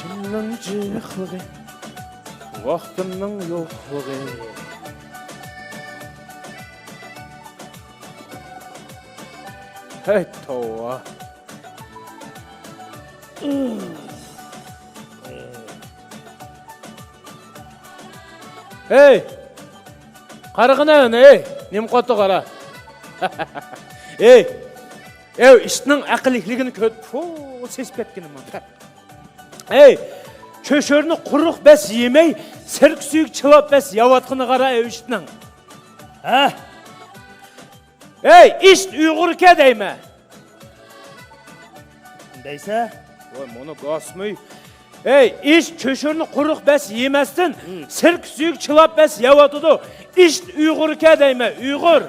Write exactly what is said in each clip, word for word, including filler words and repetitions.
ۋاقىتنىڭ جىقلىقى، ۋاقتىمنىڭ يوقلۇقى. ھەي، توۋا. ھەي! قارىغىنا، ھەي! نېمە قىلىۋاتىدۇ، قارا. ھەي! ئەي، ئىتنىڭ ئەقىللىكلىكىنى كۆرۈپ، پۇ، سېسىپ كەتكىنىم. ھەي! چۆچۈرىنى قۇرۇق بەس يېمەي، سىركە سۈيىگە چىلاپ بەس يەۋاتقىنىغا قارا، ئەي، ئىتنىڭ. ھە؟ ھەي، ئىت ئۇيغۇركەن دەيمەن. دەيسە؟ ۋاي، مانا گاسمۇي. ھەي، ئىت چۆچۈرىنى قۇرۇق بەس يېمەستىن، ھىم، سىركە سۈيىگە چىلاپ بەس يەۋاتىدۇ. ئىت ئۇيغۇركەن دەيمەن، ئۇيغۇر.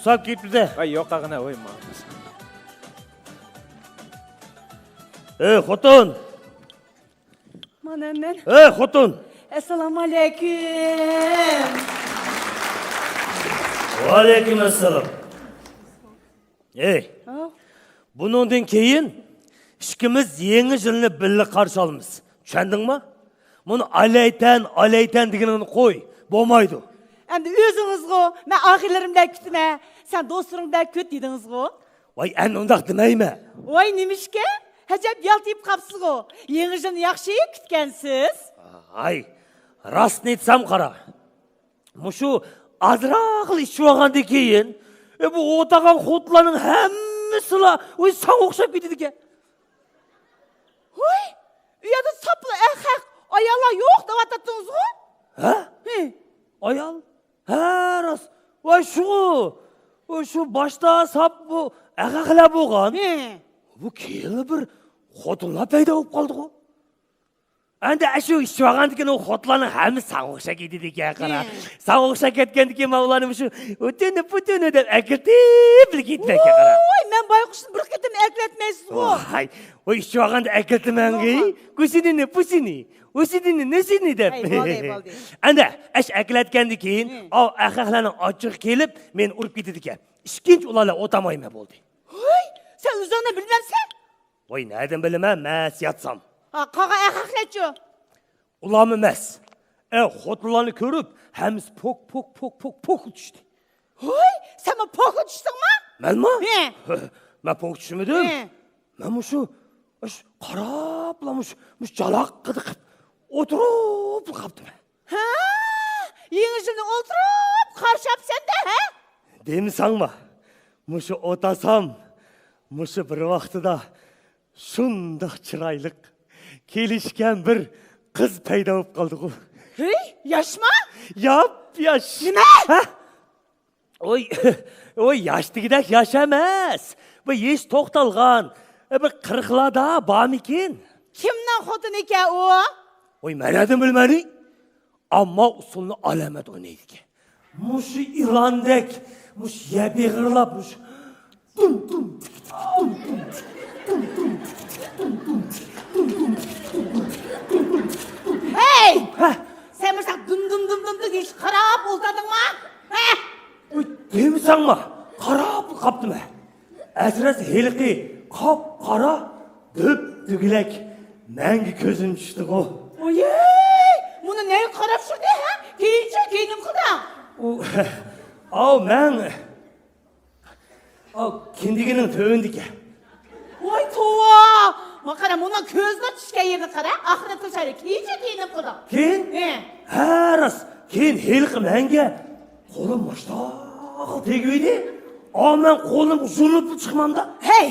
ساپ كېتىپتۇ. ۋاي، يوق، قاغىنا، ۋاي، ما. ئەي، خوتۇن! مانا مەن. ئەي، خوتۇن! ئەسسالامۇ ئەلەيكۇم. ۋەئەلەيكۇم ئەسسالام. ئەي، ھە؟ بۇنىڭدىن كېيىن ئىككىمىز يېڭى يىلنى بىللە قارشى ئالىمىز. چۈشەندىڭمۇ؟ مۇنۇ ئالايتەن، ئالايتەن دېگىنىڭنى قوي. بولمايدۇ. ئەمدى ئۆزىڭىزغۇ، مەن ئاغىنىلىرىم بىلەن كۈتىمەن، سەن دوستلىرىڭ بىلەن كۈت دېدىڭىزغۇ. ۋاي، ئەنە ئۇنداق دېمەيمەن. ۋاي، نېمىشقا؟ ئەجەب يالتىيىپ قاپسىزغۇ. يېڭى يىلنى ياخشى كۈتكەنسىز. ھاي، راستىنى ئېيتسام قارا. مۇشۇ ئازراقلا ئىچىۋالغاندىن كېيىن، ئە، بۇ ئولتۇرغان خوتۇنلارنىڭ ھەممىسىلا، ۋاي، ساڭا ئوخشاپ كېتىدىكەن. ھوي، ئۇ يەردە ساپلا ئەخەق ئاياللار يوق دەۋاتاتتىڭىزغۇ؟ ھە؟ ھى. ئايال؟ ھە، راست. ۋاي، شۇ. ۋاي، شۇ باشتا ساپ بۇ ئەخەقلەر بولغان. ھى. بۇ كېيىنلا بىر خوتۇنلار پەيدا بولۇپ قالدىغۇ. ئەندى ئاشۇ ئىچىۋالغاندىكىن ئۇ خوتۇنلارنىڭ ھەممىسى ساڭا ئوخشاپ كېتىدىكەن، قارا. ھە. ساڭا ئوخشاپ كەتكەندىكىن ماۋۇلارنى مۇشۇ ئۇتۇنى پۇتۇنى دەپ ئەكىرتىپ كېتىدىكەن، قارا. ۋوي، مەن بايقۇشنى بىر قېتىم ئەكلەتمەيسىزغۇ. ۋاي، ئۇ ئىچىۋالغاندا ئەكىرتىمەنغى، بولغان. كۇسىنىنى پۇسىنى، ئۇسىنىنى نۇسىنى دەپ. ھەي، بولدى، بولدى. ئەندى ئاش ئەكلەتكەندىن كېيىن، ھە، ئاۋۇ ئەخەقلەرنىڭ ئاچچىقى كېلىپ، مېنى ئۇرۇپ كېتىدىكەن. ئىككىنچى ئۇلار بىلەن ئولتۇرمايمەن بولدى. ھوي، سەن ئۆزۈڭنى بىلمەمسەن؟ ۋاي، نەدىن بىلىمەن، مەن ياتسام. ھا، قالغان ئەخەقلەرچۇ؟ ئۇلارمۇ ئەمەس. ئە، خوتۇنلارنى كۆرۈپ، ھەممىسى پوك، پوك، پوك، پوك، پوكلا چۈشتى. ھوي، سەنمۇ پوكلا چۈشتۈڭمۇ؟ مەنمۇ؟ ھە. مەن پوكلا چۈشمىدىم. ھە. مەن مۇشۇ، مۇشۇ قاراپلا مۇشۇ، مۇشۇ جالاققىدە قىپ ئولتۇرۇپ قاپتىمەن. ھە؟ يېڭى يىلنى ئولتۇرۇپ قارشى ئاپسەن-دە، ھە؟ دېمىسەڭمۇ، مۇشۇ ئولتۇرسام، مۇشۇ بىر ۋاقتىدا شۇنداق چىرايلىق، كېلىشكەن بىر قىز پەيدا بولۇپ قالدىغۇ. ھەي، ياشما؟ ياپياش. نېمە؟ ھە؟ ۋوي، ۋوي، ياش دېگۈدەك ياش ئەمەس. بۇ يېشى توختالغان، بىر قىرىقلاردا بارمىكىن؟ كىمنىڭ خوتۇنى ئىكەن ئۇ؟ ۋوي، مەن نەدىن بىلىمەن؟ ئەمما ئۇسسۇلنى ئالامەت ئوينايدىكەن. مۇشۇ ئىلاندەك، مۇشۇ يەر بېغىرلاپ، مۇشۇ دۇم دۇم، دۇم دۇم، دۇم دۇم، دۇم دۇم، دۇم دۇم، دۇم دۇم، دۇم دۇم. ھەي! ھە؟ سەن مۇشۇنداق دۇم دۇم دۇم دۇم دېگەن ئىشقا قاراپ ئولتۇردۇڭمۇ؟ ھە؟ ۋوي، دېمىسەڭمۇ، قاراپ قاپتىمەن. ئەسرەس ھېلىقى قاپقارا دۆپ-دۆگىلەك مەڭگە كۆزۈم چۈشتىغۇ. ۋوي، مۇنى نەگە قاراپ يۈردى، ھە؟ كېيىنچۇ، كېيىن نېمە قىلدىڭ؟ ئۇ، ئاۋۇ مەڭ، ئاۋۇ كىندىكىنىڭ تۆۋىنىدىكەن. ۋاي توۋا! ما قارا، مۇنىڭ كۆزىنىڭ چۈشكەن يېرىنى قارا، ئاخىرىدا تۇرسايلى، كېيىنچۇ، كېيىن نېمە قىلدىڭ؟ كېيىن؟ ھە. ھە، راست. كېيىن ھېلىقى مەڭگە قولۇم مۇشتاق تېگىۋىدى. ئا، مەن قولۇمغا يۇلۇنۇپلا چىقىمەن-دە. ھەي،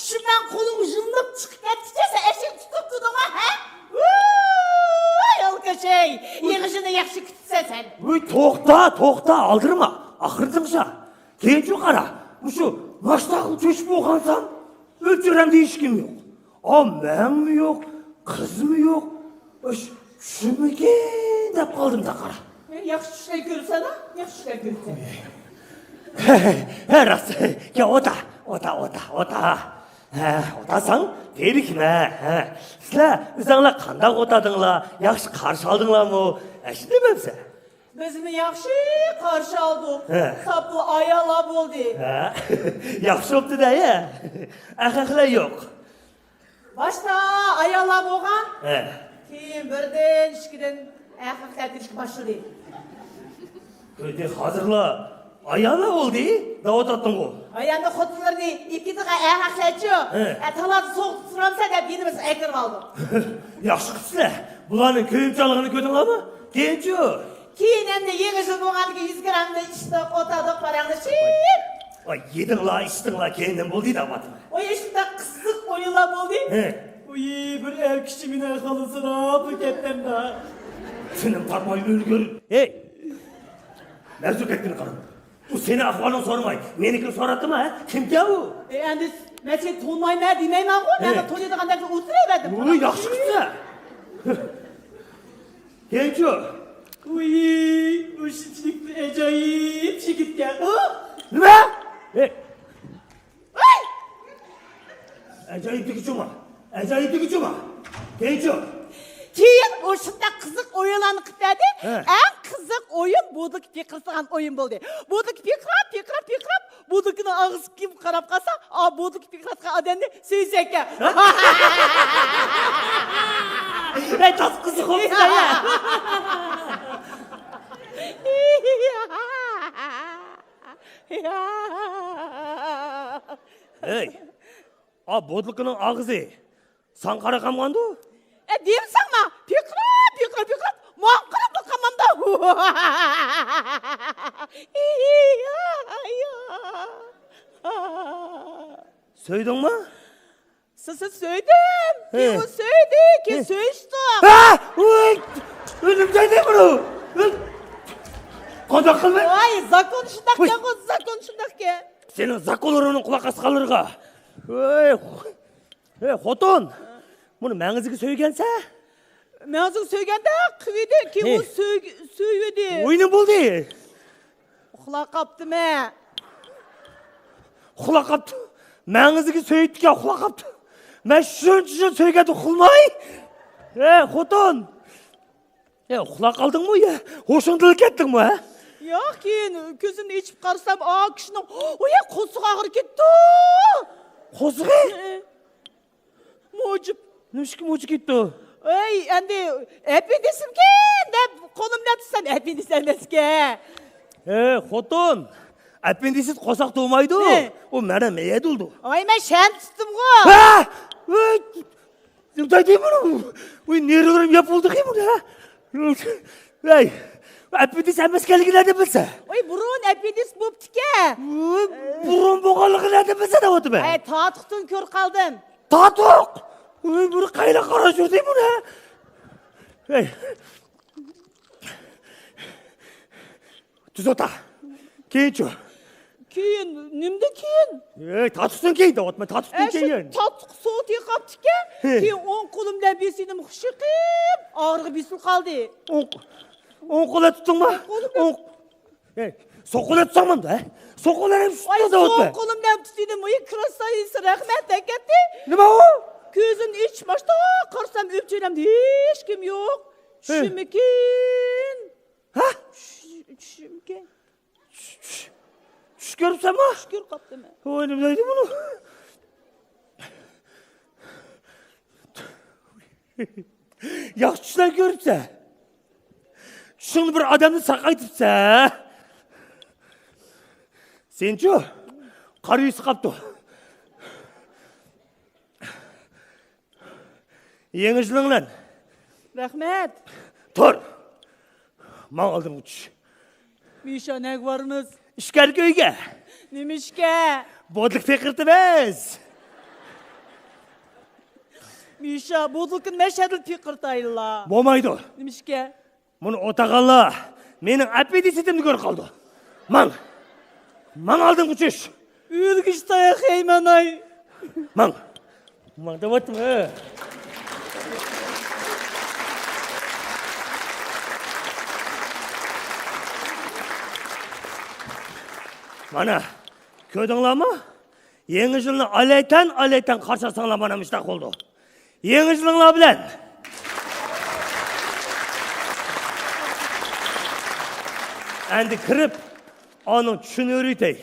شۇ مەن قولۇڭغا يۇلۇنۇپ چىقىپ كەتكۈچە سەن ئەشەدە تۇتۇپ تۇردۇڭ-ھە؟ ھە؟ ۋوي، ئالكاش-ئەي، يېڭى يىلنى ياخشى كۈتۈپسەن سەن. ۋوي، توختا، توختا، ئالدىرىما. ئاخىرىدا تىڭشا. كېيىنچۇ قارا، مۇشۇ ماشتاقلا چۆچۈپ بولغانسام، ئۆلچۈرەمدە ھېچكىم يوق. ئا، مەڭمۇ يوق، قىزمۇ يوق. ئۇش، چۈشۈممىكىن دەپ قالدىم-دە قارا. ياخشى چۈشلەر كۆرىسەن-ھە؟ ياخشى چۈشلەر كۆرىسەن. ھە، راست. يا، ئوتا، ئوتا، ئوتا، ئوتا. ھە، ئوتاساڭ تېرىكمە. ھە. سىلەر ئۆزۈڭلار قانداق ئوتادىڭلار؟ ياخشى قارشى ئالدىڭلارمۇ؟ ھە، شۇنداق دېمەمسەن؟ بىزمۇ ياخشى قارشى ئالدۇق. ھە. ساپلا ئاياللار بولدى. ھە. ياخشى بوپتۇ-دە، يە. ئەخەقلەر يوق. باشتا ئاياللار بولغان. ھە. كېيىن بىردىن، ئىككىدىن ئەخەقلەر كىرىشكە باشلىدى. ئۆيدە ھازىرلا ئاياللار بولدى، دەۋاتاتتىڭغۇ. ئاي، ئەمدى خوتۇنلىرىنى ئېتىدىغان ئەخەقلەرچۇ. ھە. ئە، تالادا سوغۇق تۇرامسەن دەپ يېنىمىزغا ئەكىرىۋالدۇق. ياخشى قىپسىلە. بۇلارنىڭ كۆيۈمچانلىقىنى كۆردۈڭلارمۇ؟ كېيىنچۇ؟ كېيىن ئەمدى يېڭى يىل بولغاندىكىن يۈز گرامنى ئىچتۇق، ئولتۇردۇق پاراڭلىشىپ. ئاي، يېدىڭلار، ئىچتىڭلار، كېيىن نېمە بولدى دەۋاتىمەن. ئاي، شۇنداق قىزىق ئويۇنلار بولدى. ھە. ئۇي، بىر ئەر كىشى مېنى خالىسىراپ كەتتىمدە. سېنىڭ تارماي ئۆلگۈر. ھەي! مەۋزۇ كەتكىنى قارا. بۇ سېنى ئەھۋالىڭ سورىماي، مېنىڭكىنى سوراتتىما، ھە؟ كىمكەن ئۇ؟ ئە، ئەمدى مەن سېنى تونۇمايمەن دېمەيمەنغۇ، مەن ھە. تونۇيدىغاندەك ئولتۇرۇۋەردىم. ئۇي، ياخشى قىپسىلە. كېيىنچۇ؟ ئۇي، ئۇ شۇنچىلىك بىر ئاجايىپ يىگىتكەن. نېمە؟ ھەي! ئاي! ئاجايىپ دېگۈچىما؟ ئاجايىپ دېگۈچىما؟ كېيىنچۇ؟ كېيىن ئۇ شۇنداق قىزىق ئويۇنلارنى قىلىپ بەردى. ھە. ئەڭ قىزىق ئويۇن بودۇكى پىقىرسىغان ئويۇن بولدى. بودۇكى پىقىراپ، پىقىراپ، پىقىراپ، بودۇكىنىڭ ئاغزىغا كېلىپ قاراپ قالسا، ئا، بودۇكى پىقىراتقان ئادەمنى سۆيسەككەن. ھەي، تاس قىزىق بولۇپسىز يا. ھەي، ئا، بودۇكىنىڭ ئاغزى ساڭا قاراپ قالمىغاندۇ؟ ئە، دېمىسەڭما، پىقىراپ، پىقىراپ، پىقىراپ، ماڭا قاراپلا قالمامدۇ. سۆيدۈڭمۇ؟ سىزنى سۆيدۈم. ھە. كېيىن ئۇ سۆيدى، كېيىن ھە. سۆيۈشتۇق. ھە! ۋاي! ئۆلۈم دەيدۇ بۇنى. قانداق قىلماي؟ ۋاي، زاكون شۇنداقكەنغۇ، زاكون شۇنداقكەن. سېنىڭ زاكونلىرىڭنىڭ قۇلاق ئاسقانلىرىغا. ۋاي! ھەي، خوتۇن! بۇنى مەڭزىگە سۆيگەنسە؟ مەڭزىگە سۆيگەندە قىۋىدى، كېيىن ھەي. ئۇ سۆي-، سۆيۈۋىدى. ئۇي، نېمە بولدى؟ ئۇخلاپ قاپتىمەن. ئۇخلاپ قاپتۇ. مەڭزىگە سۆيۈپتىكەن، ئۇخلاپ قاپتۇ. مەن شۇنچە يىل سۆيگەندە ئۇخلىماي. ھەي، خوتۇن! ئە، ئۇخلاپ قالدىڭمۇ يا ھوشۇڭدىن كەتتىڭمۇ، ھە؟ ياق، كېيىن كۆزۈمنى ئېچىپ قارىسام، ئا، كىشىنىڭ، ئۇي، قورسىقى ئاغرىپ كېتىپتۇ. قورسىقى؟ ھە. موجۇپ. نېمىشقا موجۇپ كېتىپتۇ؟ ئەي، ئەمدى ئەپېندىسىمكەن دەپ قولۇم بىلەن تۇتسام، ئەپېندىسى ئەمەسكەن. ھەي، خوتۇن، ئەپېندىسى قورساق تۇغمايدۇ. ھە. ئۇ مەنە مېيە تۇرىدۇ. ئاي، مەن شەم تۇتتۇمغۇ. ھە؟ ۋاي! نېمە دەيدۇ بۇنى؟ ۋاي، نېرۋىلىرىم ياپۇلدى بۇنى، ھە؟ ۋاي، ئەپېندىس ئەمەسكەنلىكىنى نەدىن بىلسە؟ ۋاي، بۇرۇن ئەپېندىس بوپتىكەن. ۋاي، بۇرۇن بولغانلىقىنى نەدىن بىلسە دەۋاتىمەن. ئەي، تاتۇقتىن كۆرۈپ قالدىم. تاتۇق؟ ۋاي، بۇنى قايلا قارا يۈردى بۇنى، ھە؟ ۋاي. تۈز ئوتا. كېيىنچۇ؟ كېيىن، نېمىدە كېيىن؟ ئەي، تاتۇقتىن كېيىن دەۋاتىمەن، تاتۇقتىن ئەي، شۇ كېيىن. تاتۇق سوغۇق تېگىپ قاپتىكەن. ھە. كېيىن ئوڭ قولۇم بىلەن بېسىنىم خۇشۇقۇپ، ئاغرىقى بېسىلىپ قالدى. ئوڭ، ئوڭ قولى تۇتتۇڭمۇ؟ ئوڭ قولۇم بىلەن. ئوڭ، ئەي، سول قولى تۇتساڭ بولامدۇ، ھە؟ سول قولى ھەم ئاي، تۇتتۇڭ دەۋاتىمەن. سول قولۇم بىلەن تۇتتۇم. ۋاي، كراساۋىتسا، رەھمەت، ئەكەتتى. نېمە ئۇ؟ كۆزۈمنى ئېچىپ ئاشتا قارىسام، ئۆپچۈنەمدە ھېچكىم يوق. ھە. چۈشۈمكىن. ھە؟ چۈش-، چۈشۈمكەن. چۈش، چۈش، چۈش كۆرۈپسەنمۇ؟ چۈش كۆرۈپ قاپتىمەن. ۋاي، نېمە دەيدۇ بۇنى؟ ياخشى چۈشلەر كۆرۈپسەن. چۈشۈڭدە بىر ئادەمنى ساقايتىپسەن. سېنىچۇ؟ قارا يۈز قاپتۇ. يېڭى يىلىڭ بىلەن. رەھمەت. تۇر. ماڭا ئالدىمغا چۈش. مىشا، نەگە بارىمىز؟ ئىچكەرىكى ئۆيگە. نېمىشكە؟ بودلۇك پىقىرتىمىز. مىشا، بودلۇكنى مەشەدىلا پىقىرتايلا. بولمايدۇ. نېمىشكە؟ بۇنى ئوتاغانلار مېنىڭ ئەپېندىسىتىمنى كۆرۈپ قالىدۇ. ماڭ! ماڭ ئالدىمغا چۈش! ئۆلگۈچە تاياق يەيمەن ئاي! ماڭ! ماڭ دەۋاتىمەن. مانا، كۆردۈڭلارمۇ؟ يېڭى يىلنى ئالايتەن، ئالايتەن قارشى ئالساڭلار مانا مۇشۇنداق بولىدۇ. يېڭى يىلىڭلار بىلەن! ئەمدى كىرىپ، ئانىڭ چۈشىنى ئۆرۈتەي.